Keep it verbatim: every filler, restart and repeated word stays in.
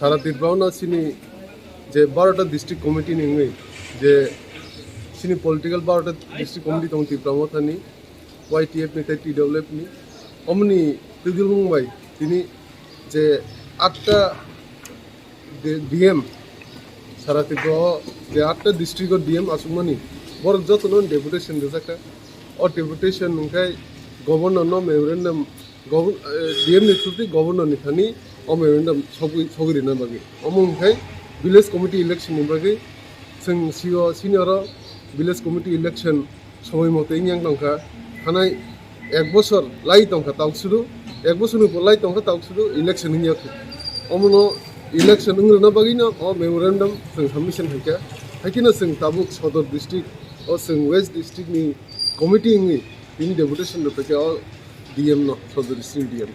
Sara Tripura no sini je barota district committee ni wngwi je sini political barota district committee tong Tripura Motha ni, Y T F ni tei T W F ni, omoni twijlmung bai tini je atta D M, sara Tripura o je atta district o D M asukmani, borok jotono deputation rijakha. O deputation hwnkhe governor no memorandum, govern-, eh, D M ni through twi governor ni thani o memorandum sogwi, sogwi rina bagwi. Omo hwnkhe village committee election ni bagwi chwng sio senior o village committee election somoi moto wngya tongkha, thanai ek bosor lai tongkha tauk sudu, ek bosor ni lai tongkha tauk sudu election wngya khe. Omono election wng rwna bagwi no o memorandum chwng submission khaikha. Haikhe no chwng tabuk Sodor district o chwng West district ni committee wngwi tini deputation rwphaikha o D M no, Sodor district D M.